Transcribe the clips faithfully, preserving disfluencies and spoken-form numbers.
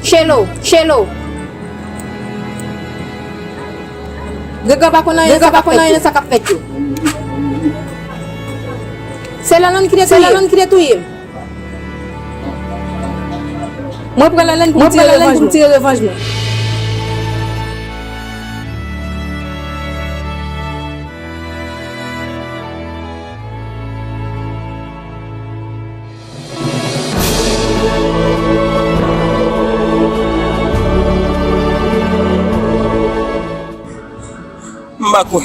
Chelo, Chelo. Gregan pa konn anyen, Gregan pa konn anyen nan sa k ap fèt yo. Se Lanlann ki te touye m. Mwen pran Lanlann pou m tire revanj mwen. M pa kwè.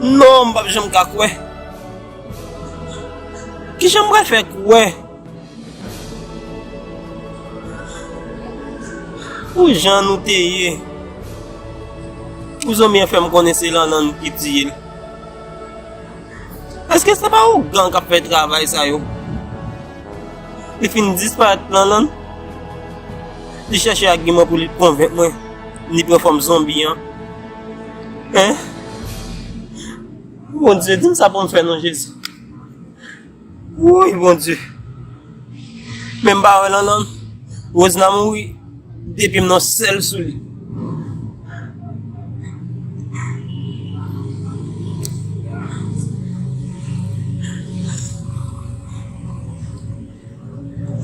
Non, m p ap janm ka kwè. Kijan m pral fè kwè? Pou jan nou te ye, pou zonbi an fè m konnen se Lanlann ki tiye l. Èske se pa ougan k ap fè travay sa yo? Li fin disparèt Lanlann, li chèche agiman pou li konvenk mwen li pran fòm zonbi an. Hein? Bondye, di m sa pou m fè non, Jezi. Wouy, Bondye. Men m pa wè Lanlann. Wozna mouri depi m nan sèl sou li.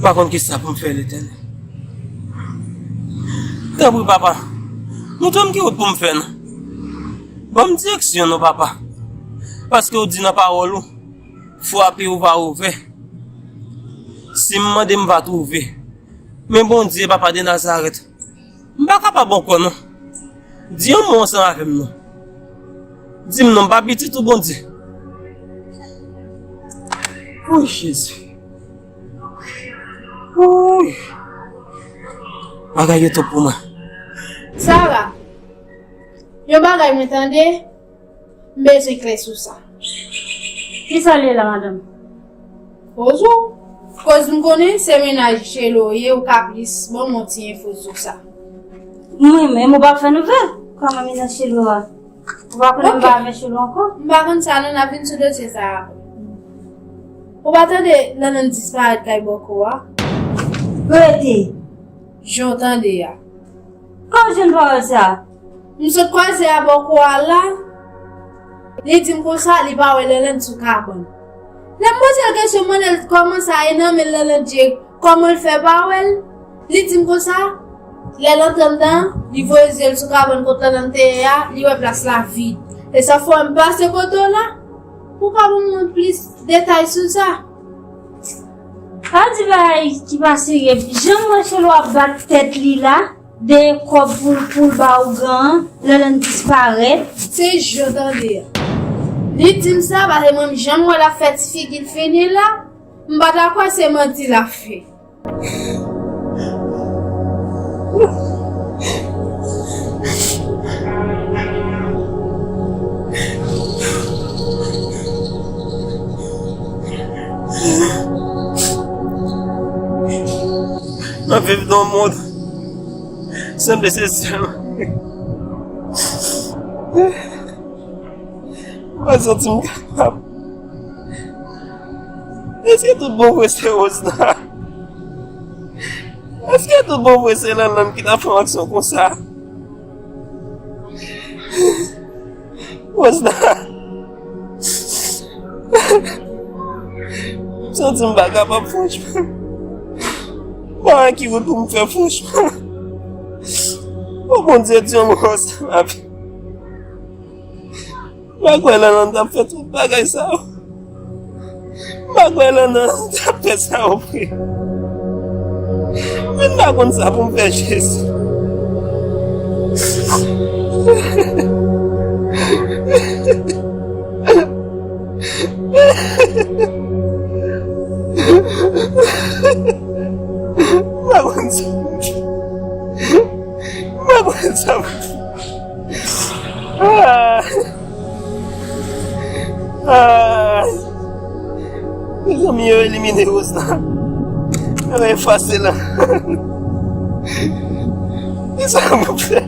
M pa konn kisa pou m fè, Letènèl. Tanpri, papa, montre m ki wout pou m fè, non. Ban m direksyon, non, papa. Paske w di nan pawòl ou, frape, ou va ouvè. Si m mande, m va twouve. Men Bondye, papa de Nazarèt, m pa kapab ankò, non. Di yon mo ansanm avè m, non. Di m non, m pa pitit ou, Bondye. Wouy, Jezi. Wouy. Bagay yo twòp pou mwen. Sara, yon bagay mwen tande, m bezwen klè sou sa. Kisa l ye la, madanm? Poze w. Koz m konnen se mennaj Chelo w ye, ou ka plis ban m yon ti enfo sou sa. Mwen menm, ou pa fè nouvèl? Kòman mennaj Chelo a? Ou pa konnen m pa avè Chelo ankò? M pa konn sa non, n ap vin sou dosye sa a apre. Ou pa tande Lanlann disparèt kay bòkò a? Rete! Jan w tande a. Kòman w jwenn pawòl sa a? M sot kwaze a bòkò a la. Li di m konsa, li pa wè Lanlann sou kabann. Lè m poze l kesyon, m mande l kòman sa ye nan men Lanlann, di kòman l fè pa wè l. Li di m konsa, lè l antre anndan, li voye zye l sou kabann kot Lanlann te ye a, li wè plas la vid. E sa fè m pase kote w la. Ou ka ban mwen plis detay sou sa? Pa di bagay ki pa serye. Jan m wè Chelo ap bat tèt li la, dèyè kòb pou l, pou l ba ougan an, Lanlann disparèt. Se jan w tande a. Li di m sa, paske mwen menm jan m wè l ap fè ti figi l fini la, m pa ta kwè se manti l ap fè. N ap viv nan yon mond, sanble se sèl mwen santi m kapab. Èske tout bon vre se Wozna? Èske tout bon vre se Lanlann ki ta fè yon aksyon konsa? Wozna. M santi m pa kapab, franchman. M pa wè ki wout pou m fè, franchman. O Bondye, di yon mo ansanm avè m. M pa kwè Lanlann t ap fè tout bagay sa yo. M pa kwè Lanlann t ap fè sa yo vre. Men m pa konn sa pou m fè, Jezi. M pa konn sa pou m fè. M pa konn sa pou m fè. Ah! Mezanmi, yo elimine Rose la. Yo efase l. Kisa m fè?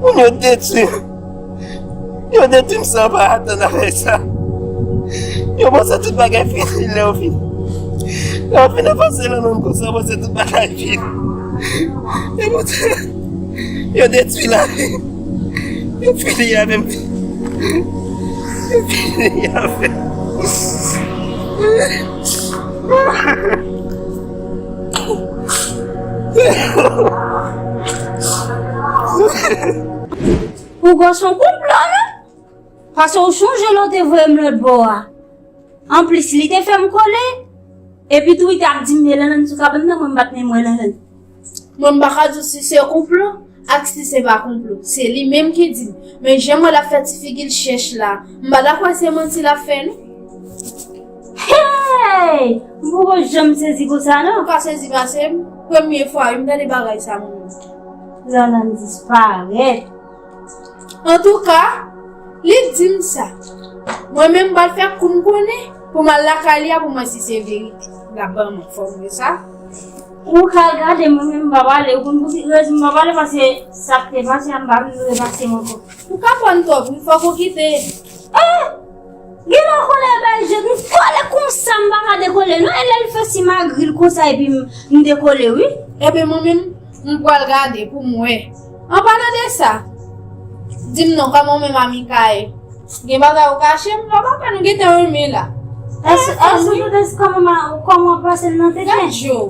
Moun yo detwi. Yo detwi m san pa atann avèk sa. Yo panse tout bagay fini lè yo fin. Lè yo fin efase l nan men m konsa, yo panse tout bagay fini. E poutan, yo detwi lavi m. Yo fini avè m. Yo fini avè m. Ougan, se yon konplo, non? Paske w chonje lè w te voye m lòt bò a. Anplis, li te fè m kole. Epi tou, li t ap di m, "Men Lanlann sou kabann nan, mwen m pa t menm wè Lanlann." Mwen, m pa ka di w si se konplo ak si se pa konplo. Se li menm ki di m. Men jan m wè l ap fè ti figi l chèch la, m pa ta kwè se manti l ap fè, non. Hey! M poko janm sezi konsa, non. Ou ka sezi pase m. Premye fwa, wi, m tande bagay sa, mwen menm. Lanlann disparèt. Antouka, li di m sa. Mwen menm, m pral fè kou m konnen pou m al lakay li a pou m wè si se verite. L ap ban m enfòm de sa. Ou ka al gade, mwen menm, m pa pale. Ou konn pou ki rezon m pa pale, paske sa k te pase a, m pa vle repase ankò. Ou ka pran twòp, wi, fòk ou kite. Eh! Gen lè w kole bay je, m kole konsa, m pa ka dekole, non. E lè l fè si magri l konsa, epi m, m dekole, wi. Ebyen, mwen menm, m pral gade pou m wè. An palan de sa, di m non, kòman w menm a Mikaye? Gen bagay ou kache m? Lè w pa fè nou gentan renmen la. Èske, èske ou tande kòman, kòman w pase l nan tete? Gad je w.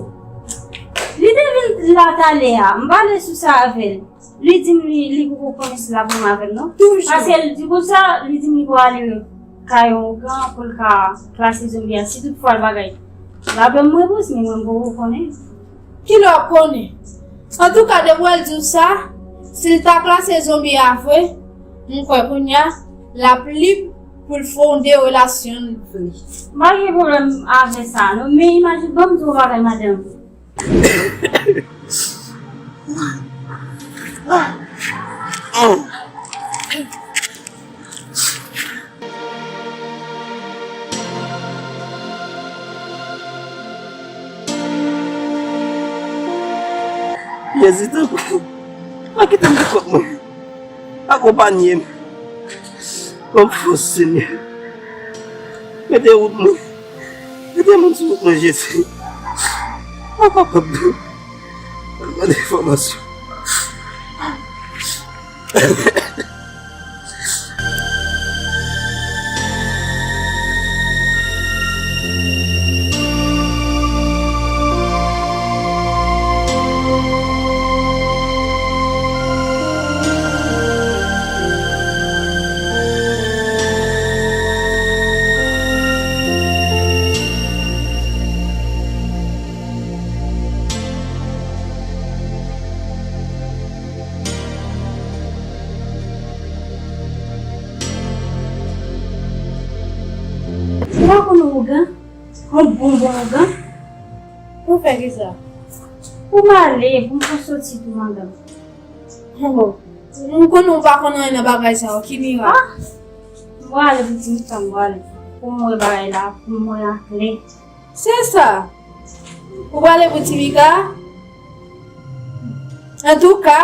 Li te vin la talè a, m pale sou sa avè l. Li di m li, li poko konnen si l ap renmen avè m, non. Toujou. Paske l di konsa, li di m li pral ale kay yon ougan pou l ka klase zonbi a, si toutfwa l bagay. L ap ban m repons, men mwen m poko konnen. Kilè w ap konnen? Antouka, depi w wè l di w sa, si l ta klase zonbi a vre, m kwè kounye a, l ap lib pou l fonde relasyon l vle. M pa gen pwoblèm avè sa, non, men imajine, ban m di w yon bagay, madanm. Jezi, tanpri, pa kite m pou kont mwen. Akonpanye m. Ban m fòs, Senyè. Mete wout mwen. Mete moun sou wout mwen, Jezi. Mwen pa kapab. Mwen mande enfòmasyon. Ou pa konn ougan? Yon bon bon ougan? Pou fè kisa? Pou m ale, pou m ka soti tou, madanm. Bon, m konnen ou pa konn anyen nan bagay sa yo, ki mirak? Ah! M prale pou ti Mika, m prale. Pou m wè bagay la, pou m wè aklè. Se sa. Ou prale pou ti Mika? Antouka,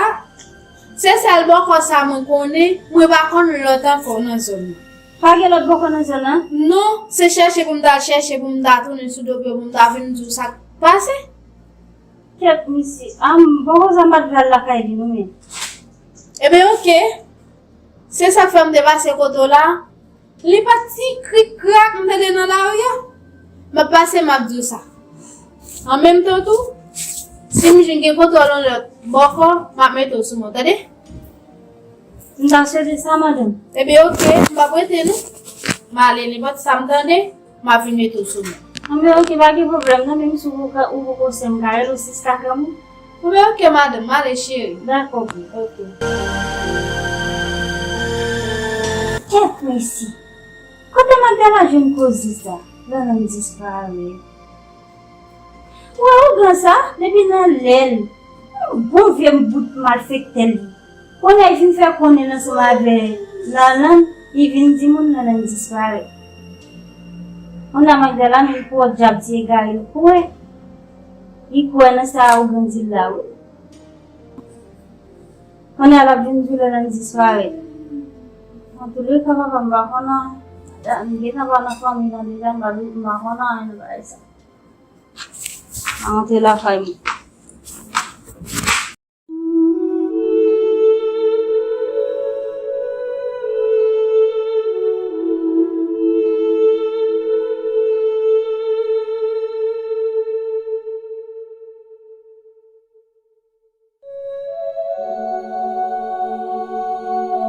se sèl bòkò sa mwen konnen, mwen pa konn lòt ankò nan zòn nan. Pa gen lòt bòkò nan zòn nan? Non, se chèche pou m ta al chèche, pou m ta tounen sou do pye, pou m ta vin di w sa k pase. Kèt, mesye. A, m poko sa m pa t vle al lakay li, non, men. Ebyen, oke. Se sa k fè m te pase kote w la. Li pa ti krik krak m tande nan lari a. M ap pase, m ap di w sa. An menm tan tou, si m jwenn gen kontwòl yon lòt bòkò, m ap mete w sou mwen, tande? M ta swete sa, madanm. Ebyen, oke, m p ap rete, non. M ale, nenpòt sa m tande, m ap vin mete w sou mwen. Anben, oke, pa gen pwoblèm, non, menm si ou poko, ou poko sè m ka rele w sista granmoun. Anben, oke, madanm, m ale, cheri. Dakò, boo. Oke. Kèt, mesye. Kote m ap al jwenn koze sa? Lanlann disparèt. Ou wè ougan sa, depi nan lè l, yon bon vye bout malfektè l ye. Kounye a, li fin fè konnen l ansanm avè Lanlann, Li vin di moun nan, nan disparèt. Kounye a Magdala menm pou wòt djab ti egare l kwè. Li kwè nan sa Ougan di l la wi. Kounye a l ap vin di w lè nan disparèt. Antouleka papa m pa konn anyen. M gentan pa nan fanmi nan deja, m pa, m pa konn anyen nan bagay sa. Antre lakay mwen.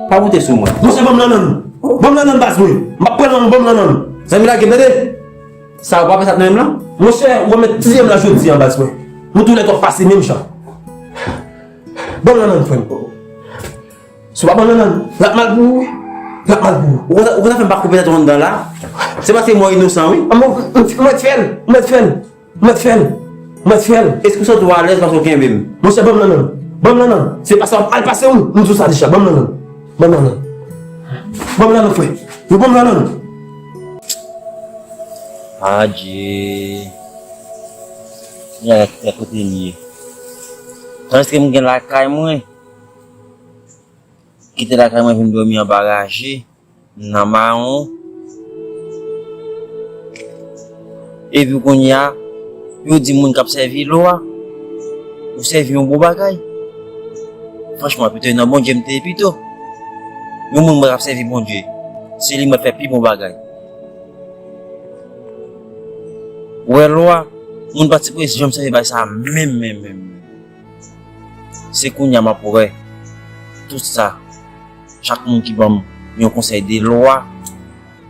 Pa moute sou mwen. Monchè, ban m nan nanm. Ban m nan nanm, baz mwen. M ap pran nan, ban m nan nanm. Zanmi, lage m, tande. Sa ou pa fè sa nan menm lan? Monchè, ou konn mèt tiye m la jodi a, baz mwen. Nou toulède w ap pase menm jan. Ban m nan nanm, frè m. Si w pa ban m nan nanm, l ap mal pou ou, wi. L ap mal pou ou. Ou konn sa, ou konn sa fè m pa koupe tèt ou anndan la? Se paske mò inosan, wi. Mwen, mwen, mwen fè l, mwen fè l. Mwen fè l. Mwen fè l. Èske w santi w alèz paske w kenbe m? Monchè, ban m nan nanm. Ban m nan nanm. Se pa sa w ap mal pase w. M di w sa deja. Ban m nan nanm. Ban m nan nanm. Ban m nan nanm, frè. Yo, ban m nan nanm. Adje. Kounye a, kote l ye? Tandiske m gen lakay mwen. Kite lakay mwen vin dòmi anba raje. Nan mawon. Epi kounye a, yo di moun k ap sèvi lwa, ou sèvi yon bon bagay. Franchman, pito e nan Bondye m te ye pito. Yon moun mwen k ap sèvi Bondye, se li mwen fè pi bon bagay. Ou wè lwa, moun pa t sipoze janm sèvi bagay sa a menm, menm, menm, menm. Se kounye a m ap wè tout sa. Chak moun ki ban m yon konsèy de lwa,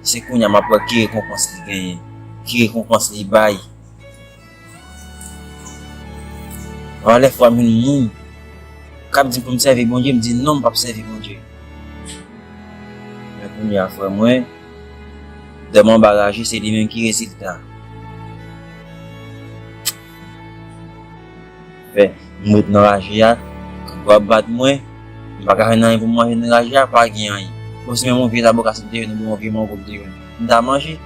se kounye a m ap wè ki rekonpans li genyen, ki rekonpans li bay. Anlè fwa m jwenn moun k ap di m pou m sèvi Bondye, m di non, m p ap sèvi Bondye. Men kounye a, frè mwen, dòmi anba raje, se li menm ki rezilta. Fè, m ret nan raje a, kangou ap bat mwen, m pa ka jwenn anyen pou m manje nan raje a, pa gen anyen. Bon, si menm yon vye zaboka, si m te jwenn, oubyen yon vye mango, m te jwenn, m ta manje.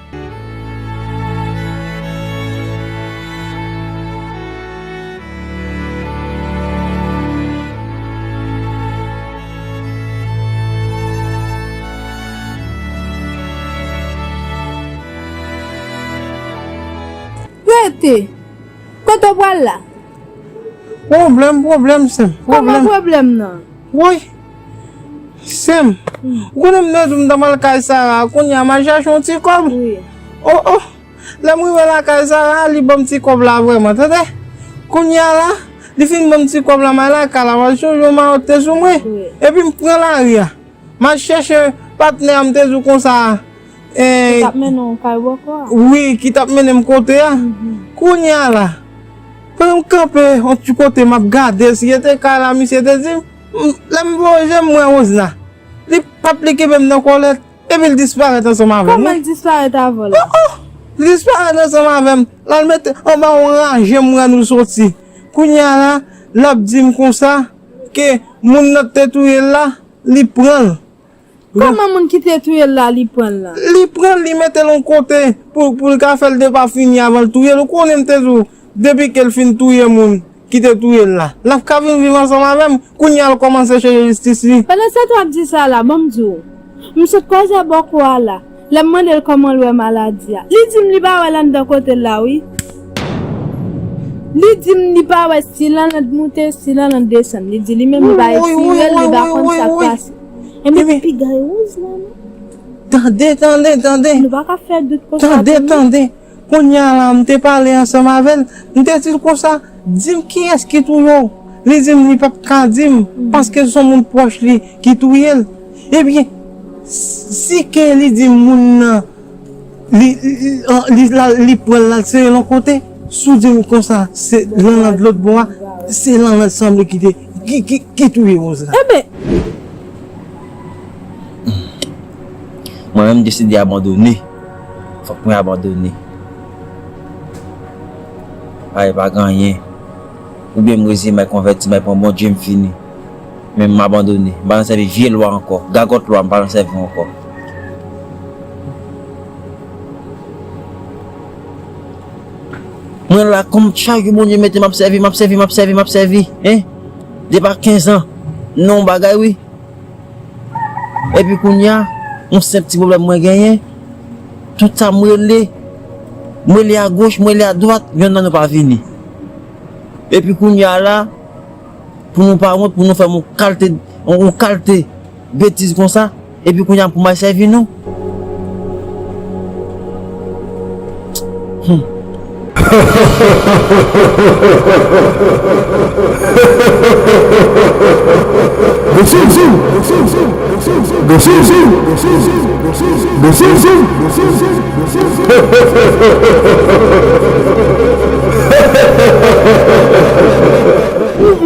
Rete! Kote w pral la? Pwoblèm, pwoblèm, sè m. Kòman pwoblèm nan? Woy! Sè m, ou konnen m te di w m t ap al kay Sara, kounye a m al chache yon ti kòb. Wi. O, o! Lè m rive lakay Sara, li ban m ti kòb la vrèman, tande? Kounye a la, li fin ban m ti kòb la, m al lakay la, m al chonje yon mayòt te sou mwen. Wi. Epi m pran lari a. M al chèche patnè a m te di w konsa a. Ki t ap mennen w kay bòkò a. Wi, ki t ap mennen m kote a. Mhm. Kounye a la, pandan m kanpe yon ti kote, m ap gade si se te kay la, misye te di m, m, lè m voye je m, m wè Wozna. Li p ap li kenbe m nan kòlèt, epi l disparèt ansanm avè m. Kòman l disparèt avè w la? Oh, oh! Li disparèt ansanm avè m. L al mete anba yon raje, m wè nou soti. Kounye a la, l ap di m konsa ke moun nan k te touye l la, li pran l. Kòman moun ki te touye l la, li pran l la? Li pran l, li mete l yon kote pou, pou l ka fè l depafini avan l touye l. Ou konnen m te di w, depi ke l fin touye moun ki te touye l la, l ap ka vin viv ansanm avè m. Kounye a l kòmanse chèche jistis li. Pandan se tan w ap di sa la, ban m di w, m sot kwaze bòkò a la. Lè m mande l kòman l wè maladi a, li di m li pa wè l anndan kote l la, wi. Li di m li pa wè si Lanland moute, si Lanland desann. Li di li menm li pa respire l, li pa konn sa k pase. Ebyen, piga e woz la, non? Tande, tande, tande. Nou pa ka fè dout konsa. Tande, tande. Kounye a la, m te pale ansanm avè l. M te di l konsa, di m kiyès ki touye w. Li di m li p ap ka di m, paske se yon moun pwòch li ki touye l. Ebyen, si ke li di moun nan, li, li, li, li, la, li pran l, l al sere l yon kote, si w di m konsa, se Lanland lòt bò a, se Lanland sanble ki te, ki, ki, ki touye Wozna. Ebyen, Mwen menm, m deside abandone. Fòk mwen abandone. Ay, pa gen anyen. Oubyen m reziyen m, m konvèti, m pran Bondye, m fini. Men m abandone. M pa nan sèvi vye lwa ankò. Gagòt lwa, m pa nan sèvi ankò. Mwen la, kòm chak jou Bondye mete m ap sèvi, m ap sèvi, m ap sèvi, m ap sèvi, en? Depi a kenz an, nan yon bagay, wi. Epi kounye a, yon senp ti pwoblèm mwen genyen, tout sa m rele, m rele agoch, m rele adwat, yonn nan nou pa vini. Epi kounye a la, pou nou pa wont, pou nou fè m yon kalte, yon, yon kalte betiz konsa, epi kounye a pou m al sèvi nou. Hmm.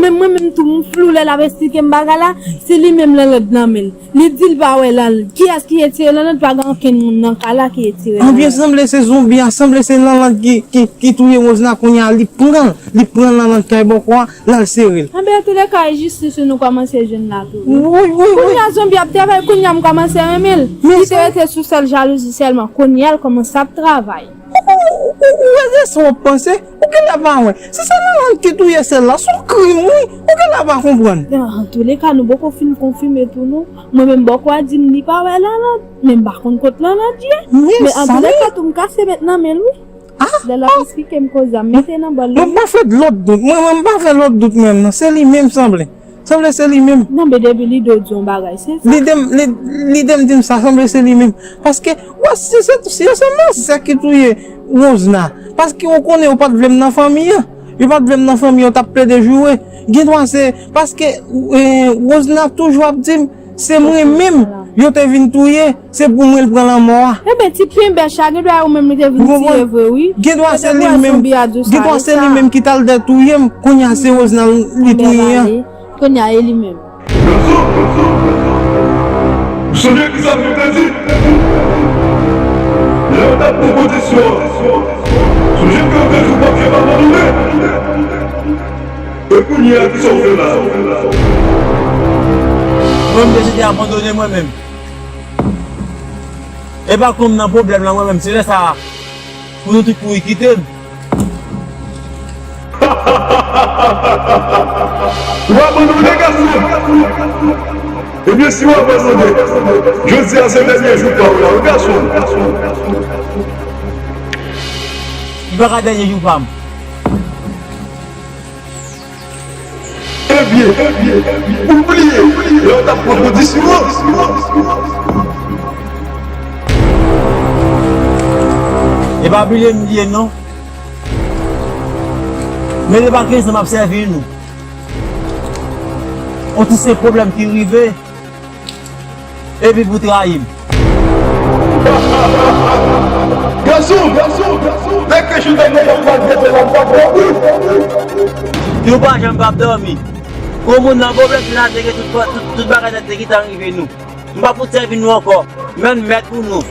Menm mwen menm tou, m flou lè l ap esplike m bagay la, se li menm Lanland nan men l. Li di l pa wè Lanland. Kiyès ki retire Lanland? Pa gen okenn moun nan kay la ki retire Lanland. Anbyen sanble se zonbi a, sanble se Lanland ki, ki, ki touye Rosna, kounye a li pran, li pran Lanland kay bòkò a, l al sere l. Anben, antouleka, e jistis wi nou kòmanse jwenn la tou wi. Wi, wi, wi. Kounye a zonbi ap travay, kounye a m kòmanse renmen l. Li te rete sou sèl jalouzi sèlman, kounye a l kòmanse ap travay. Ou, ou, ou, ou wè de sa w ap panse? Ou genlè pa wè. Si se Lanland ki touye sè l la, se yon krim, wi. Ou genlè pa konprann. Antouleka, nou poko fin konfime tou, non. Mwen menm, bòkò a di m li pa wè Lanland. Men m pa konn kot Lanland ye. Men antouleka, tou m kase met nan men l, wi. Lè l ap esplike m koze a, m mete nan bòl li. Mwen pa fè lòt dout. Mwen, mwen, m pa fè lòt dout menm, non. Se li menm, sanble. Sanble se li menm. Non, men depi Lido di yon bagay, se sa. Lide m, li, lide m di m sa, sanble se li menm. Paske, wè, si se, si se masè ki touye Rosna, paske ou konnen yo pa t vle m nan fanmi an. Yo pa t vle m nan fanmi an, yo t ap plede joure. Gendwa se, paske, e, Rosna toujou ap di m, se mwen menm, yo te vin touye. Se pou mwen l pran lanmò a. Enben, ti penbèch a, gendwa e ou menm li te vin tiye vre, wi. Gendwa se li menm. Gendwa se li menm ki t al dè touye m. Kounye a se Rosna li touye an. Kounye a e li menm. Sonje kisa m te di? Lè w t ap pran pozisyon an, sonje ke w te di w p ap janm abandone. E kounye a, kisa w fè la? Mwen, m deside abandone mwen menm. E pa konn m nan pwoblèm la, mwen menm, se lè sa a pou nou tout kouri kite m. Ou abandone, gason? Ebyen, si w abandone, jodi a se dènye jou pa w la, wi, gason. Li pa ka dènye jou pa m. Ebyen, ou bliye lè w t ap pran pozisyon an? E pa bliye m bliye non. Men depi a kenz an m ap sèvi nou. On ti senp pwoblèm ki rive. Epi pou trayi m. Gason, gason, gason, dèke jounen nou pral fete la, m pap dòmi. Nou pa janm pap dòmi. Yon moun nan pwoblèm, se la te gen tout, tout, tout bagay nèt te gentan rive nou. M pa pou sèvi nou ankò. Menm mèt pou nou.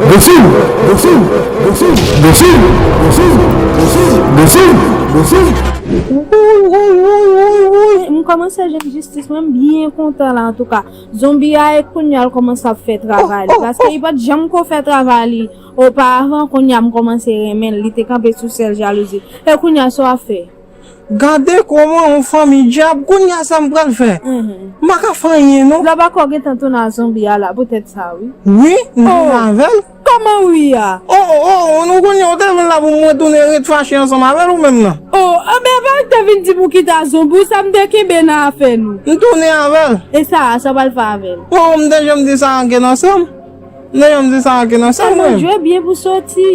Desil, desil, desil, desil, desil, desil, desil, desil. Woy, woy, woy, woy, woy. M kòmanse jwenn jistis mwen, m byen kontan la antouka. Zonbi a e kounye a l kòmanse ap fè travay li. Paske li pa t janm ko fè travay li oparavan, kounye a m kòmanse renmen l, li te kanpe sou sèl jalouzi. E kounye a sa w ap fè? Gade kòman yon fanmi dyab, kounye a sa m pral fè? M pa ka fè anyen non. Lè w pa ko gentan tounen a zonbi a la, poutèt sa wi. Wi, m tounen avè l. Kòman wi a? Oh, oh, oh, nou konnen ou te vin la pou mwen tounen ret fache ansanm avè l ou menm nan. Oh, anben pa ou te vin di m ou kite a zonbi w, sa m te kenbe nan afè nou. M tounen avè l. E sa a, sa w pral fè avè l? Oh, m te janm di sa anken ansanm. M te janm di sa anken ansanm mwen. Jwe byen pou soti.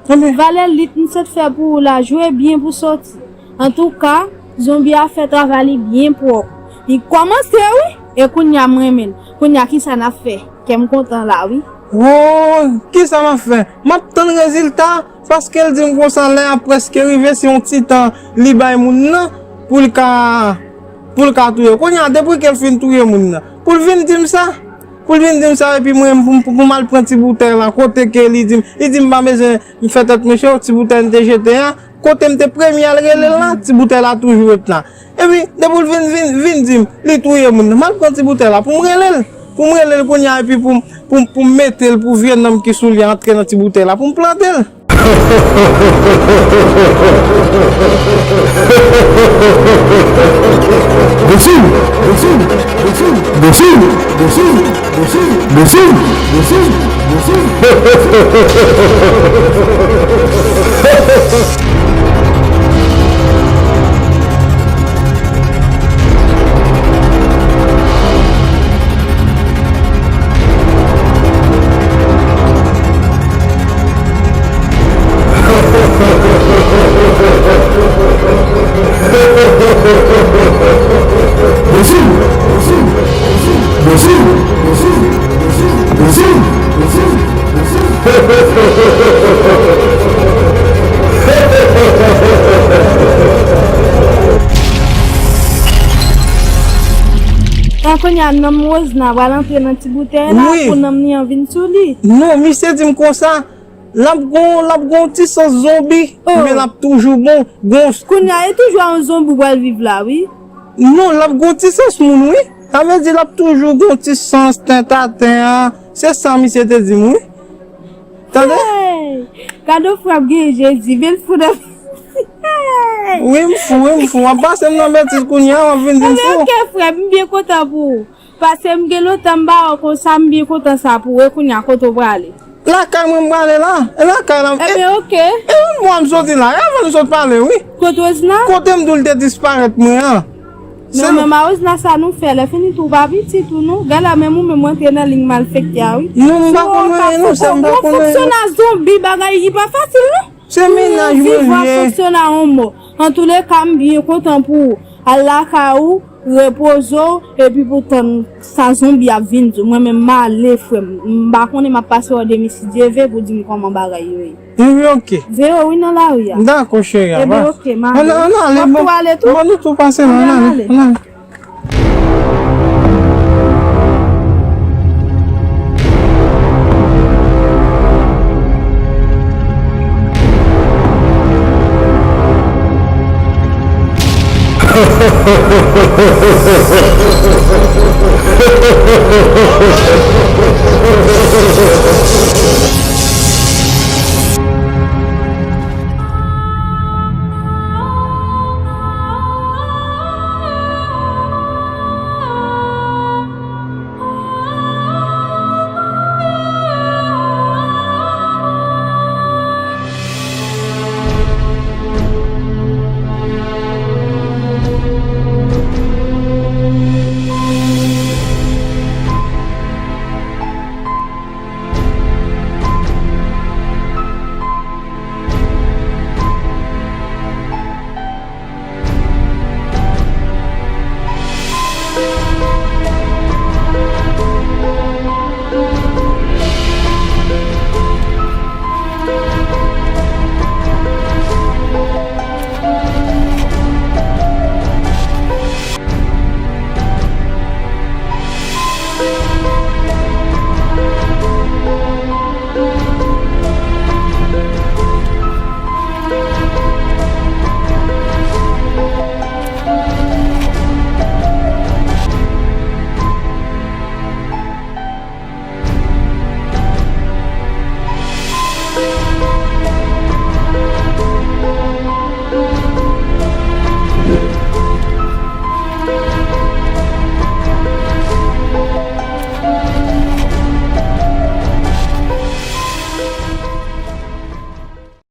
Valè lit m sot fè pou ou la, jwe byen pou soti. Antouka, zonbi a fè travay li byen pwòp. Li kòmanse wi, e kounye a m renmen l. Kounye a kisa n ap fè? Kè m kontan la wi. Woy, kisa m ap fè? M ap tann rezilta, paske l di m konsa lè a prèske rive, se yon ti tan li bay moun nan pou l ka, pou l ka touye. Kounye a, depi ke l fin touye moun nan, pou l vin di m sa, pou l vin di m sa, epi mwen, pou, pou, pou m al pran ti boutèy la, kote ke li di m, li di m pa bezwen m fè tèt mwen cho, ti boutèy m te jete a, kote m te premye al rele l la, ti boutèy la toujou ret la. Epi, depi l vin, vin, vin di m, li touye moun nan, m al pran ti boutèy la pou m rele l. Pou m rele l kounye a epi pou m, pou m, pou m mete l pou vye nanm ki sou li a antre nan ti boutèy la, pou m plante l. Desil! Desil! Desil! Tan kounye a, nanm Rosna pral antre nan ti boutèy la. Wi. Pou nanm li an vin sou li. Non, misye di m konsa, l ap gon, l ap gon ti sans zonbi, oh, men l ap toujou bon. Gon s- Kounye a, e toujou a yon zonbi w pral viv la, wi. Non, l ap gon ti sans moun, wi. Sa vle di l ap toujou gon ti sans tenten a. Se sa misye te di m, wi. Tande? Hey! Gade yon frè m gen Jezi, bèl fou nan. Wi, m fou, wi, m fou. W ap pase m nan betiz kounye a, w ap vin di m fou. Ebyen, oke, frè m, m byen kontan pou ou. Paske m gen lontan m pa wè w konsa, m byen kontan sa pou ou. E kounye a, kote w prale? Lakay mwen m prale la. E lakay la. Ebyen, oke. E yon mwa m soti la, avan nou sot pale, wi. Kot Rosna? Kote m di w l te disparèt mwen an? Men menm a Rosna sa nou fè, lè fini tou w pa pitit ou non. Gade la, menm ou menm w antre nan liy malfektè a, wi. Non, m pa konn anyen non, sè m pa konn anyen. Fonksyona zonbi, bagay ki pa fasil non. Se mennaj mwen l ye. Viv w ap fonksyone a yon mò. Antouleka, m byen kontan pou ou. Al lakay ou, repoze w, epi pou tann sa zonbi ap vin di w. Mwen menm, m ale, frè m. M pa konnen, m ap pase wè w demen, si Dye ve, pou di m kòman bagay yo ye. Wi, wi, oke. Veye w, wi, nan lari a. Dakò, cheri a. Ebyen, oke, m ale. Ann, ann ale, w ap tou ale tou? Ban nou tou pase la, ann ale, ann ale.